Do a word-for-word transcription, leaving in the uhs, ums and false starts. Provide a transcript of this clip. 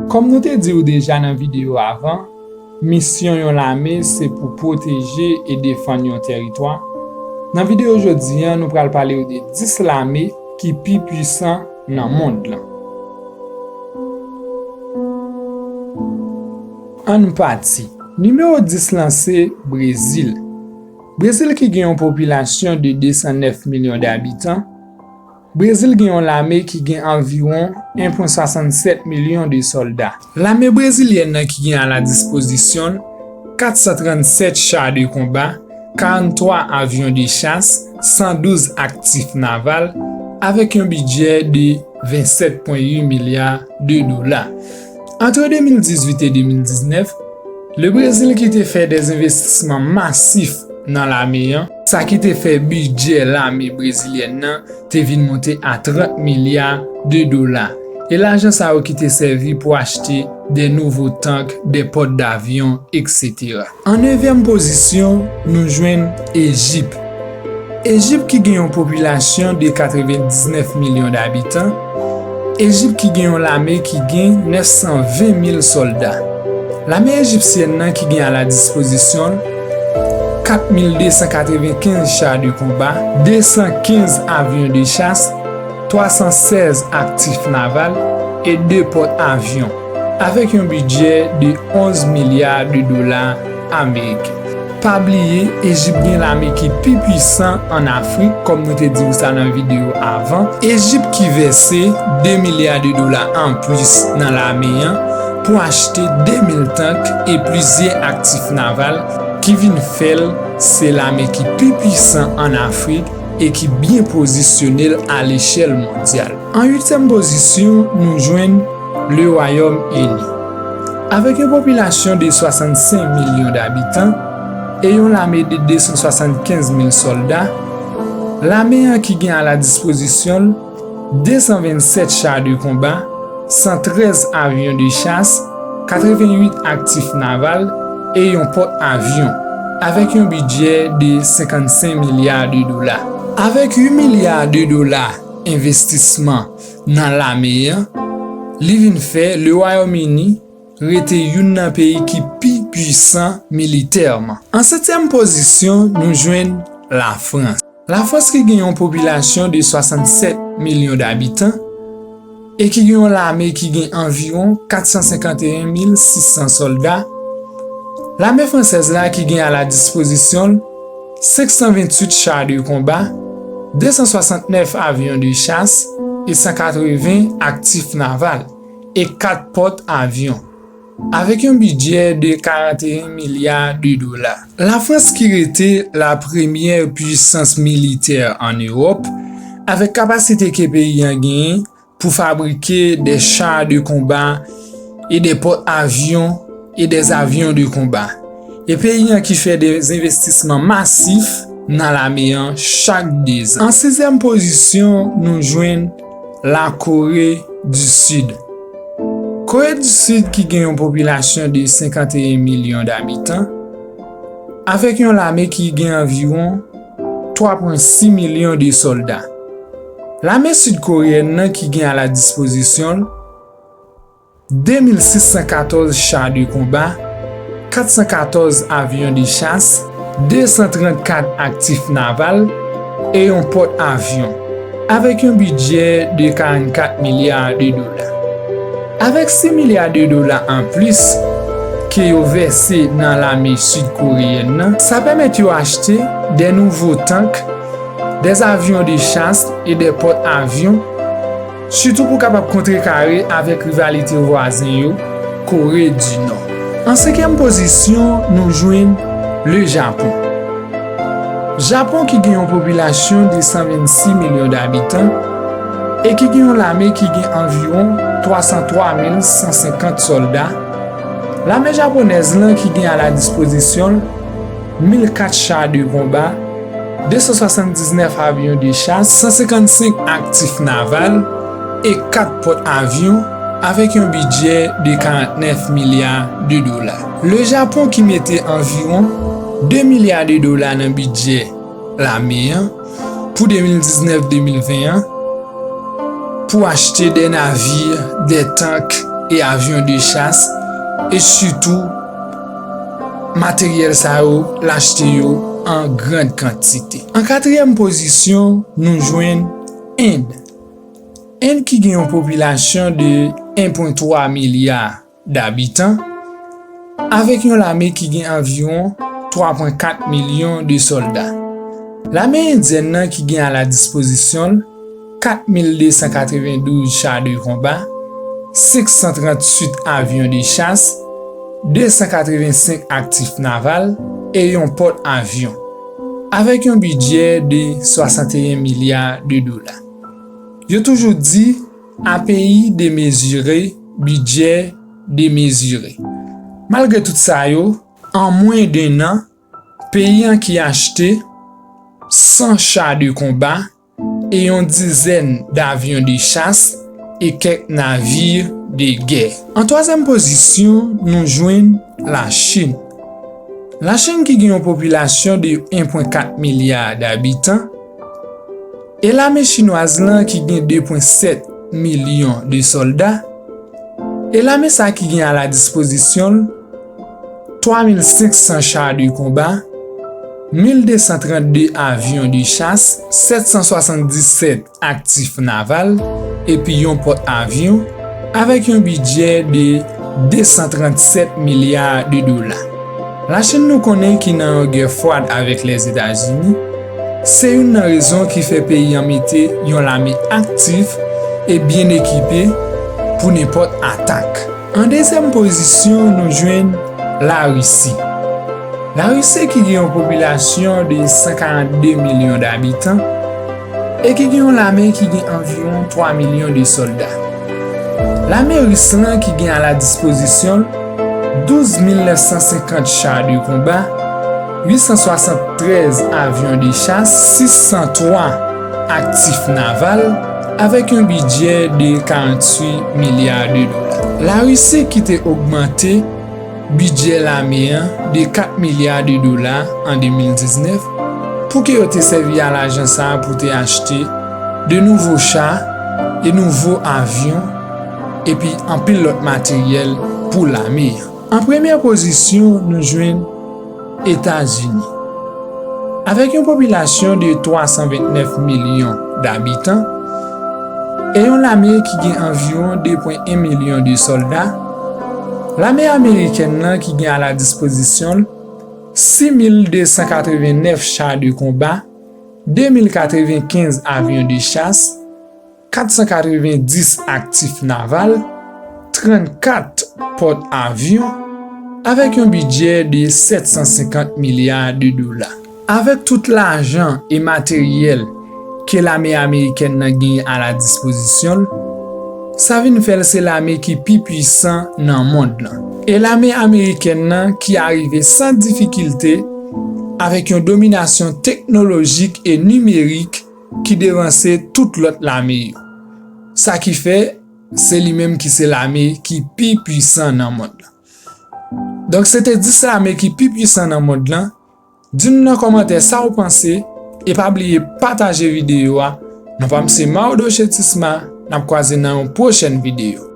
Kòm nou te di w deja nan videyo avan, misyon yon lame se pou pwoteje e defann yon tèritwa. Nan videyo jodi a, nou pral pale w de dis lame ki pi pwisan nan mond lan. Ann pati. Nimewo dis lan se Brezil. Brezil ki gen yon popilasyon de de san nèf milyon dabitan. Brezil gen yon lame ki gen anviwon en pwen swasannsèt milyon de sòlda. Lame brezilyèn nan ki gen a la dispozisyon l kat san trannsèt cha de konba, karanntwa avyon de chas, san douz aktif naval, avèk yon bidjè de vennsèt pwen uit milya de dola. Ant de mil dizuit e de mil diznèf, le Brezil ki te fè de envestisman masif nan lame an, sa ki te fè bidjè lame brezilyèn nan te vin monte a trant milya de dola. E lajan sa yo ki te sèvi pou achte de nouvo tank, de pòt davyon, etsetera. An nevyèm pozisyon, nou jwenn Ejip. Ejip ki gen yon popilasyon de katrevendiznèf milyon dabitan, Ejip ki gen yon lame ki gen nèf san ven mil sòlda. Lame ejipsyèn nan ki gen a la dispozisyon l kat mil de san katrevenkenz cha de konba, de san kenz avyon de chas, twa san sèz aktif naval e de pòt avyon, avèk yon bidjè de onz milya de dola ameriken. Pa bliye, Ejip gen lame ki pi pwisan ann Afrik, kòm nou te di w sa nan videyo avan. Ejip ki vèse de milya de dola anplis nan lame an pou achte de mil tank e plizyè aktif naval ki vin fè l se lame ki pi pwisan ann Afrik e ki byen pozisyone l a lechèl mondyal. An uityèm pozisyon, nou jwenn Le Wayòm Ini. Avèk yon popilasyon de swasannsenk milyon dabitan e yon lame de de san swasannkenz mil sòlda, lame an ki gen a la dispozisyon l de san vennsèt cha de konba, san trèz avyon de chas, katreventuit aktif naval e yon pòt avyon, avèk yon bidjè de senkannsenk milya de dola. Avèk uit milya de dola envestisman nan lame an, li vin fè Le Wayòm Ini rete youn nan peyi ki pi pwisan militèman. An setyèm pozisyon, nou jwenn Lafrans. Lafrans ki gen yon popilasyon de swasannsèt milyon dabitan e ki gen yon lame ki gen anviwon kat san senkanteyen mil sis san sòlda, lame fransèz la ki gen a la dispozisyon l senk san ventuit cha de konba, de san swasantnèf avyon de chas e san katreven aktif naval e kat pòt avyon, avèk yon bidjè de karanteyen milya de dola. Lafrans ki rete la premyè pwisans militè ann Ewòp, avèk kapasite ke peyi an genyen pou fabrike de cha de konba e de pòt avyon e de avyon de konba. E peyi an ki fè de envestisman masif nan lame an chak dezan. An sizyèm pozisyon, nou jwenn Lakore di Sid. Kore di Sid ki gen yon popilasyon de senkanteyen milyon dabitan, avèk yon lame ki gen anviwon twa pwen sis milyon de sòlda. Lame sid koreyèn nan ki gen a la dispozisyon l de mil sis san katòz cha de konba, kat san katòz avyon de chas, de san trannkat aktif naval e yon pòt avyon, avèk yon bidjè de karannkat milya de dola. Avèk sis milya de dola anplis ke yo vèse nan lame sid koreyèn nan, sa pèmèt yo achte de nouvo tank, de avyon de chas e de pòt avyon, sitou pou kapab kontrekare avèk rivalite vwazen yo, Kore di Nò. An senkyèm pozisyon, nou jwenn Le Japon. Japon ki gen yon popilasyon de san vennsis milyon dabitan e ki gen yon lame ki gen anviwon twa san twa mil san senkant sòlda, lame japonèz lan ki gen a la dispozisyon l mil kat cha de konba, de san swasanndiznèf avyon de chas, san senkannsenk aktif naval e kat pòt avyon, avèk yon bidjè de karantnèf milya de dola. Le Japon ki mete anviwon de milya de dola nan bidjè lame an pou de mil diznèf de mil ven an pou achte de navir, de tank, e avyon de chas, e sitou materyèl sa yo, l achte yo an grand kantite. An katriyèm pozisyon, nou jwenn End. End ki gen yon popilasyon de en pwen twa milya dabitan, avèk yon lame ki gen anviwon twa pwen kat milyon de sòlda. Lame endyèn nan ki gen a la dispozisyon l kat mil de san katrevendouz cha de konba, senk san tranntuit avyon de chas, de san katrevensenk aktif naval e yon pòt avyon, avèk yon bidjè de swasanteyen milya de dola. Yo toujou di, un pays démesuré, budget démesuré. Malgre tout sa yo, an mwen de nan, peyi an ki achte san cha de konba e yon dizèn davyon de chas e kèk navir de gè. An twazyèm pozisyon, nou jwenn Lachin. Lachin ki gen yon popilasyon de en pwen kat milya dabitan, e lame chinwaz lan ki gen de pwen sèt milyon de sòlda, e lame sa ki gen a la dispozisyon l twa mil senk san cha de konba, mil de san trannde avyon de chas, sèt san swasanndisèt aktif naval, epi yon pòt avyon, avèk yon bidjè de de san trannsèt milya de dola. Lachin nou konnen ki nan yon gè fwad avèk Lèzetazini, se youn nan rezon ki fè peyi an mete yon lame aktif e byen ekipe pou nenpòt atak. An dezyèm pozisyon, nou jwenn Larisi. Larisi ki gen yon popilasyon de san karannde milyon dabitan e ki gen yon lame ki gen anviwon twa milyon de sòlda. Lame ris lan ki gen a la dispozisyon l douz mil nèf san senkant cha de konba, uit san swasanntrèz avyon de chas, sis san twa aktif naval, avèk yon bidjè de karanntuit milya de dola. Larisi ki te ogmante bidjè lame an de kat milya de dola an de mil diznèf, pou ke yo te sèvi a lajan sa a pou te achte de nouvo cha e nouvo avyon, epi anpil lòt materyèl pou lame an. An premyè pozisyon, nou jwenn Etazini. Avèk yon popilasyon de twa san vennèf milyon dabitan e yon lame ki gen anviwon de pwen en milyon de sòlda, lame amerikèn nan ki gen a la dispozisyon l sis mil de san katrevennèf cha de konba, de mil katrevenkenz avyon de chas, kat san katrevendis aktif naval, trannkat pòt avyon, avèk yon bidjè de sèt san senkant milya de dola. Avèk tout lajan e materyèl ke lame amerikèn nan genyen a la dispozisyon l, sa vin fè l se lame ki pi pwisan nan mond lan. E lame amerikèn nan ki arive san difikilte avèk yon dominasyon teknolojik e nimerik ki devanse tout lòt lame yo. Sa ki fè, se li menm ki se lame ki pi pwisan nan mond lan. Donk, se te dis lame ki pi pwisan nan mond lan. Di nou nan kòmantè sa w panse, e pa bliye pataje videyo a. Non pa m se Maodo Chetisma, n ap kwaze nan yon pwochèn videyo.